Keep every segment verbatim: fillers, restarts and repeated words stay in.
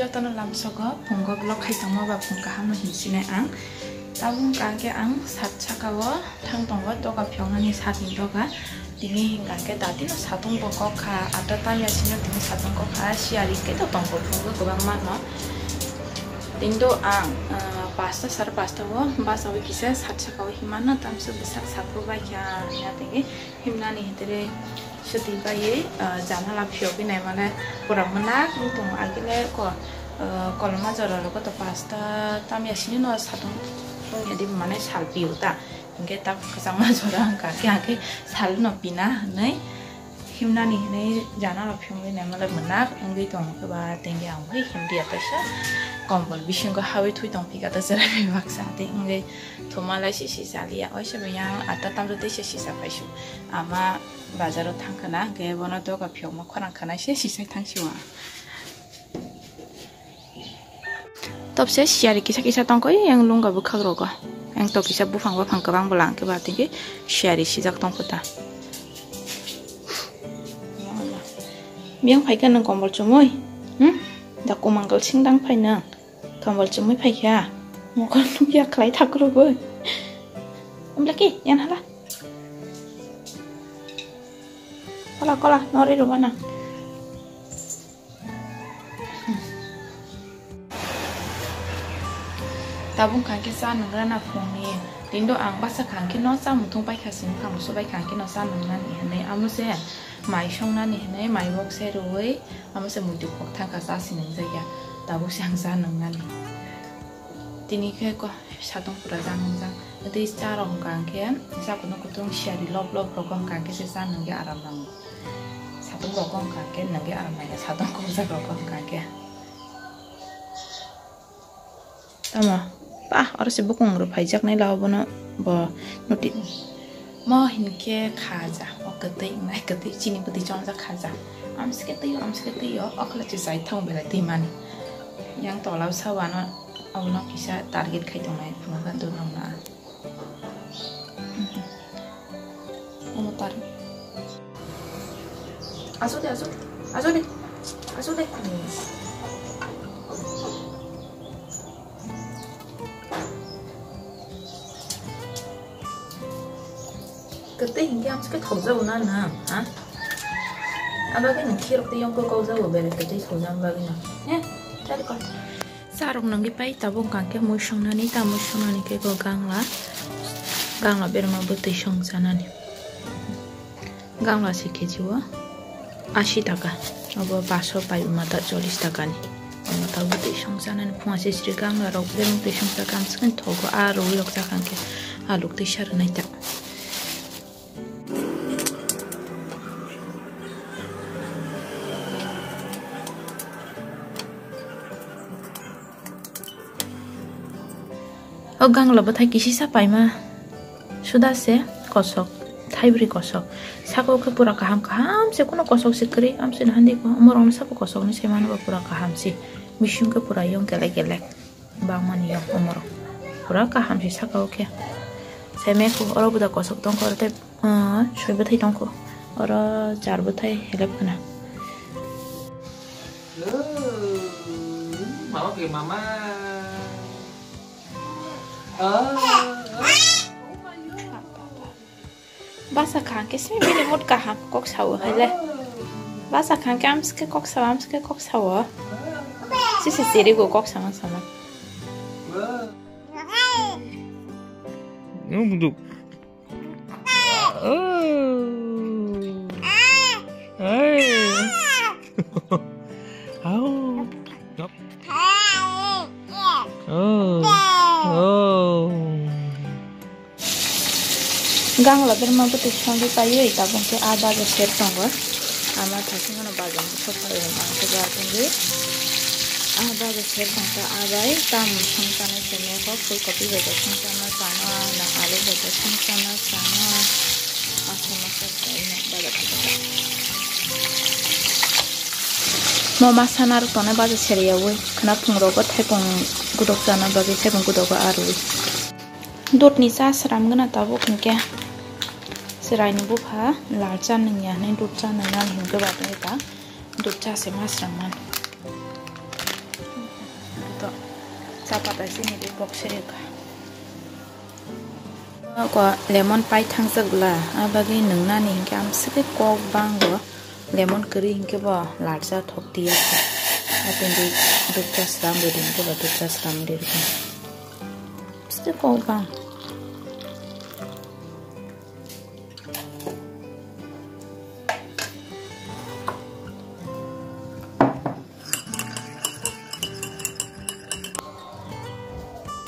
Jotono lamsogo pungo vlog khai tongma ba pung kaham no hinsinai ang. Tabuk hwnkha khe ang sat saka o thang tongo doga phiyoknani sat ni doga. Tini hwnkha khe dati no satung bo kok kha, ata tam ya sino tini satung kok kha, siyari khe to tong bo phungo kwbangma no. Tini do ang, ah, pasta sar pasta o basa o kisa sat saka o himano tamsok bwsak sakhu bai kha ya tini. Himnani hitere swtwi baiwi, ah, janala phiyogwi naimale pura mwnak wng tongo. Agile ko, ah, koloma jora rogo to pasta tamya sini no satung wngya di mane sal piyo ta. Hingke ta kwchangma jora wngkha khe, hingke sal no pina hinwi himnani hinwi janala phiyogwi naimale mwnak wngwi tongo khe ba tengke ang bai himliya kaisa kombol bisingo hawi thui tongphika ta chwrai bai baksa tei wngwi thuma lai sisi chaliya. Oisa bai yang ata tamjak teisa sisa paisu. Ama bazaro thang khana, hingke bono doga phiyokma khorang khana se sisai thang siwa. Topse siyari kisa kisa tongkho, yang lungga bwkhak rogo. Yang to kisa buphang buphang kwbang bwla hingke ba tengke siyari sijak tongkho ta. Miyang phaikha nwng kombol chumui? Hmm? Da kumangkal singdang phai nwng. Kombol chumui phaikha. Mokol nukya khlai thakrubui. Amlaki, yan hala. Kola, kola, nori rubana. Tabuk hwnkha khe cha nwngrana phungni. Tindo ang basa kha hwnkhe no cha muthung paikha sini phang so bai kha hwnkhe no cha nwngnani hinwi. Amo se mai songnani hinwi mai bok se rwui amo se muitu kok thangkha cha si nwngjak ya. Tabuk se ang cha nwngnani. Tini khe ko satong pura cha nwngjak. Tei cha rok hwnkha hwnkhe cha kutung kutung siyari lop lop rok hwnkha hwnkhe se cha nwngwi aram nango. Satong rok hwnkha hwnkhe nwngwi aram nangya satong kokjak rok hwnkha hwnkhe. Tamo, pah, oro se bukung rw phaijaknai lao bono bo nuti. Mo hinkhe khaja, o kwtwi wngnai, kwtwi chini bwtwi chongjak khaja. Amsike twi, amsike twi o, okhla se chai thang belai twi mani. Yang tola o sawano, abono kisa target khai tongnai, phunukha dorokno. Omo tar. Asuk de, asuk de, asuk de, asuk de. Kwtwi hinkhe amsike thokjago na nang, ha? Abagwi nang khirok tei yongkok kokjago, bere kwtwi thokjak bagwi no. He, try kor. Charok nangwi pai tabuk hwnkha khe mui songnani, ta mui songnani khe bo gangla, gangla berma bwtwi songchanani. Gangla se kg o asi taka, obo paso pai mata chollish taka ni. Omo ta bwtwi songchanani phunga se sri gangla rok berma bwtwi songcha kam swkang thogo, a rwi rok chakha khe aluk twi sa rwnai ta. O gangla bwthai kisisa paima suda se kosok, thaibrwi kosok. Saka o khe pura kaham, kaham se, kuno kosok se kwrwi, amsini handi ko, omorokno sabo kosokni se mano ba pura kaham se. Bising khe pura yong kelek kelek. Bangmani yong omorok. Pura kaham se saka o khe. Semeko oro buda kosok tongkho, oro tei, ah, soi bwthai tongkho. Oro char bwthai helep khna. Mama ke mama. Ah, ah. Basa kha hwnkhe se bini mood kaham kok sao hai le. Basa kha hwnkhe amsike kok sao, amsike kok sao. Sisi siri go kok sama sama. Nung buduk. Oh. Hey. Au. Oh. Oh. Gangla berma bwtwi songwi paiwi tabuk khe a baja ser tongo. Ama thasing ano baja bwswk phalwi ang khe ba tongwi. A baja ser tongkha a bai tam songchana simi kho, phul kopi bai bo songchana chana, na alu bai bo songchana chana. Masa masa khaina baja thangkha. Mo masa narwk tongnai baja seriyawi khwna phungrogo thaipung gudok chana bagwi thaipung gudogo arwi. Dudni cha sram gana tabuk hinkhe chwraini bupha lal cha nungya hinwi dud cha nungna hinkhe ba tongwi ta dud cha se ma sram mano. Chapata chini ri box se rikha. Ko lemon pai thangjak bla, abagwi nwngnani hinkhe amswkhe kok bango. Lemon kwrwi hinkhe bo larja thok tiya khe. Atindi dukcha sram rwdi hinkhe bo dukcha sram rwdi. Amswkhe kok bang.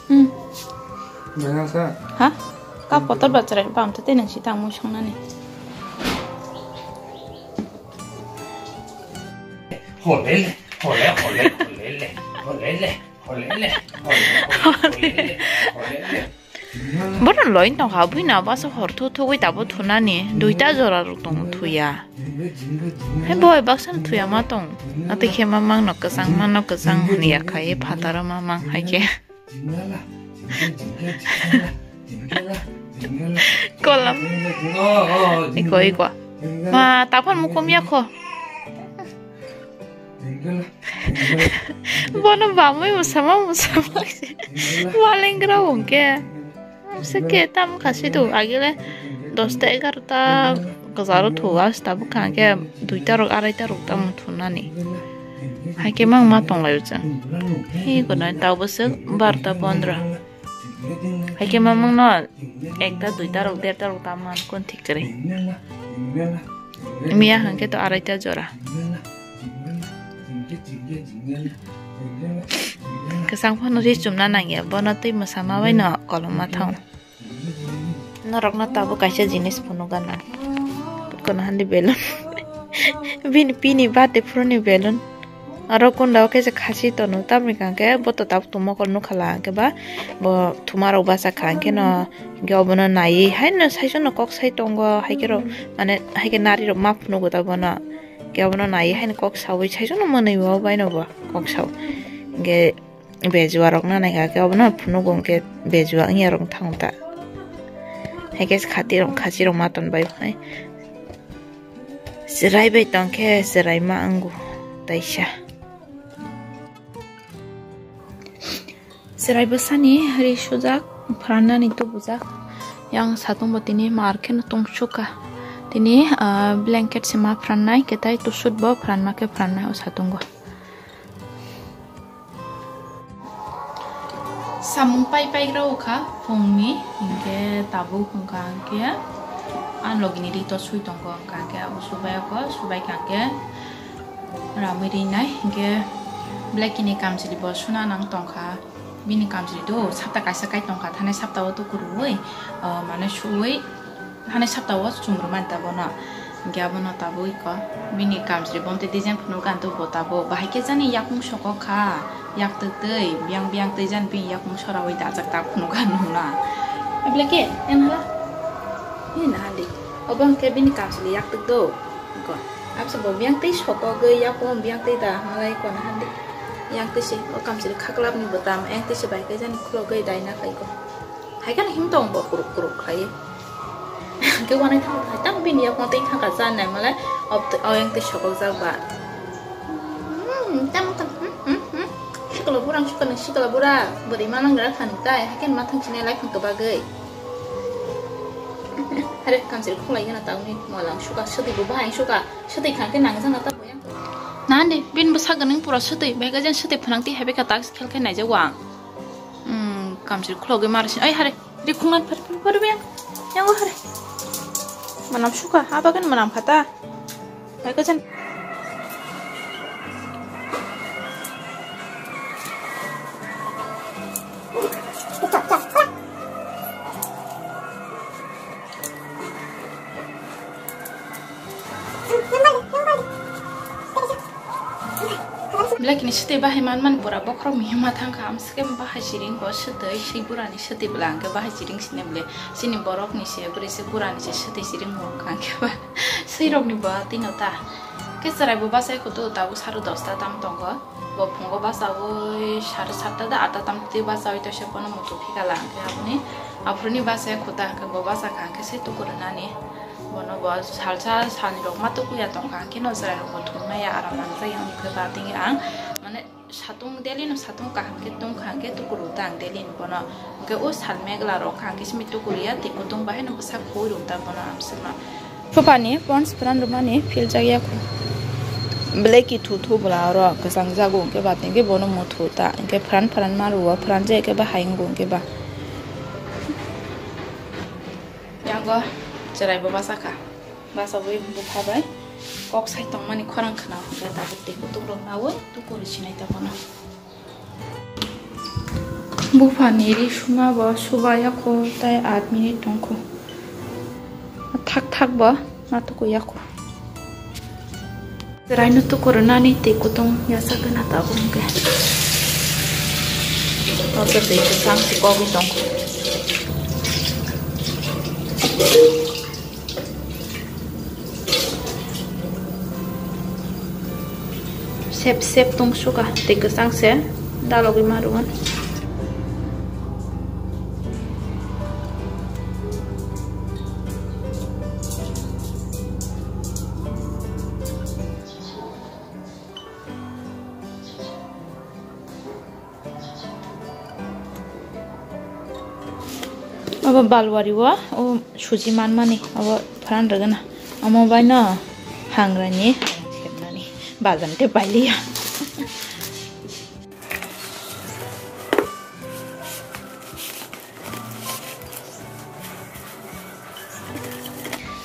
Hmm. Nangasa. Ha? Ka kotor bachara bam te nang sitang mui songnani. Holele, hole, hole, holele, holele, holele, holele, holele, holele. Bono loin tongkha, buino basa hor thu thugwi tabo thunani, duita jora rok tongo thuya. Hai boi baksa no thuya ma tong. Atwi khe ma mang no kwchang, ma no kwchang hwnwi ya khai, phataro ma mang hai khe. Kolam. Iko, iko. Ma, tapan mukum ya kho. Bono bamwi musama musama. Walengra wngke. Seke tam khasi tu agile dosta egarota kajaro thu as tabuk kha ke duita rok araita rok tam thunani. Haike mang ma tong lai ucha. He gona tau bwswk barta pondro. Haike ma mang no ekta duita rok derta rok tam man kon thik kre. Miya hangke to araita jora. Kwchang phano ri chumna nangya, bono twi mwsama bai no koloma thang. Norok no tabuk kaisa jinis phunuk gana. Kono handi belun. Bini pini birthday phuru ni belun. Aro kunda o khe khasi tono, tamni kangke bo to tabuk tongmokol nukha la, hwnkhe ba bo thumarok bachakha, hwnkhe no hwnkhe obono naiwi haino saichung no kok sai tongo, haikhe rok mane haikhe nari rok ma phunugo ta bono, hwnkhe obono naiwi haino kok saui saichung no mwnwi o baino bo kok sao, hwnkhe bejua rok na naikha, hwnkhe obono phunugo, hwnkhe bejua wngya rok thang ta, haikhe khati rok khasi rok ma ton bai phai. Chwrai bai tongkhe chwrai ma wngo taisa. Chwrai bwsani ri sujak, phrannani tubujak. Yang satung bo tini mar kheno tungsukha. Tini, ah, blanket se ma phrannai, ketai tusut bo phranma khe phrannai o satungo. Samung pai pai gra o kha phungni, hinkhe tabuk wngkha hinkhe a logini ri to sui tongo, wngkha hinkhe abo subai o kho, subai kha hinkhe ramwi rinai, hinkhe black ni kamchwlwi bo suna nang tongkha, bini kamchwlwi do sapta kaisa kai tongkha, thanai sapta o to kwrwi, ah, mane suwi. Hani sapta o chumrwmani ta bono. Hingke abono tabuk iko bini kamchwlwi bomtwi design phunukgo ang tei bo tabuk. Bahai khe jani yakung soko kha. Yaktwk twi biyang biyang twi jani bini yakung soraui dajak ta phunukgo ang nukna. Abole khe, yang hala? Hini nahardi. Obo hingke bini kamchwlwi yaktwk do. Iko. Abse bo biyang twi sokogwi yakung biyang twi da malai iko nahardi. Yang twi se o kamchwlwi khaklapni bwtam, yang twi se bai khe jani khulogwi daina khaiko. Hai kheno him tong bo kuruk kuruk khlaiwi. Hwnkhe uanaithang hai tang bini yakung twi thangkha cha nai malai, ob-, oyang twi sokokjak ba. Hmm, tamo tang, hmm, hmm, hmm. Sikla bura, sikla, sikla bura, bwrwi ma nang gra kha nung tai, hai kheno ma thang sini lai phang kwbagwi. Hare kamchwlwi khulai gana tangni molang suka, swtwi bo bahai suka, swtwi thang khe nang jana ta boyang. Nandi, bini bwsa gwnang pura swtwi, bai khe jen swtwi phwnang twi hai bai kha tak khel khe naijak wang. Hmm, kamchwlwi khulogwi marasin. Oi, hare, ri khungnan phar, phar, phar, yang. Yang o hare. Manam suka, ha bagan manam khata. Hai kajan. Belai kini swtwi bahai manmani pura bokhorok mihima thangkha, amswkhe bahai siring bo swtwi, swi burani swtwi bwla hwnkhe bahai siring sini bwle, chini borokni se bwrwi se burani se swtwi siring bo wngkha hwnkhe ba swirokni bo tino ta. Khe chwrai bo bachai kutu tabuk saro dosta tam tongo. Bo phungo bachaui sare satta da atta tam twi bachaui toisa bono muchung phikala hwnkhe aboni aphuruni bachai khuta hwnkhe bo bachakha hwnkhe se tukurunani. Bono bo salsa salni rok ma tukuya tongkha hwnkhe no chwrai rok bo thumnaiya aram nangjaya wngkhe ba tini ang mane Satung daily no satung kaham khe tungkha hwnkhe tukuru ta ang daily ni bono. Hwnkhe o sal megla rok kha hwnkhe simi tukuriya tei kutung bahai no bwsa khoi rwng ta bono ang sima. Phupani pons pran rwmani philjakya kho. Belai kithu thu bwla oro kwchang jago hwnkhe ba tengkhe bono muthu ta hwnkhe pran pran ma rwo pran je hwnkhe ba hai wngo hwnkhe ba. Yango chwrai bo basa kha. Basa wi bupha bai kok sai tongmani khorang khna hwnkhe tabuk tei kutung rok nawi tukuri sinai ta bono. Buphani ri suma bo suba yakho tei aat minute tongkho. Thak thak bo ma tuku yakho. Chwraino tuku rwnani tei kutung yasa gana tabuk hwnkhe. Tabuk tei kwchang se kogwi tongkho. Sep sep tong suka tei kwchang se dalogwi ma rwgwno. Abo balwari o, o suji manmani abo phan rwgwna. Omo bai no hangrani sepnani bazan te pailiya.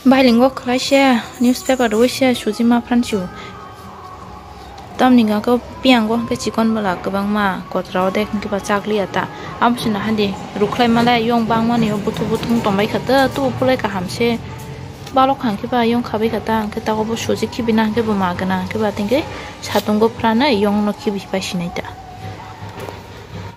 Bailingo khlai se newspaper rwi se suji ma phan sio. Tamni hwnka khe piyango hwnkhe chikon bwla kwbangma kotra o dek hwnkhe ba chakliya ta. Amo chwngno hadi rwkhlai malai yong bangmani o buthuk buthuk wng tongbai kha ta, tu uphulai kaham se balok hwnkhe ba yong khabai kha ta, hwnkhe tago bo suji khibina hwnkhe bo ma gana hwnkhe ba tengkhe satungo phrano yong no khibi pai sinai ta.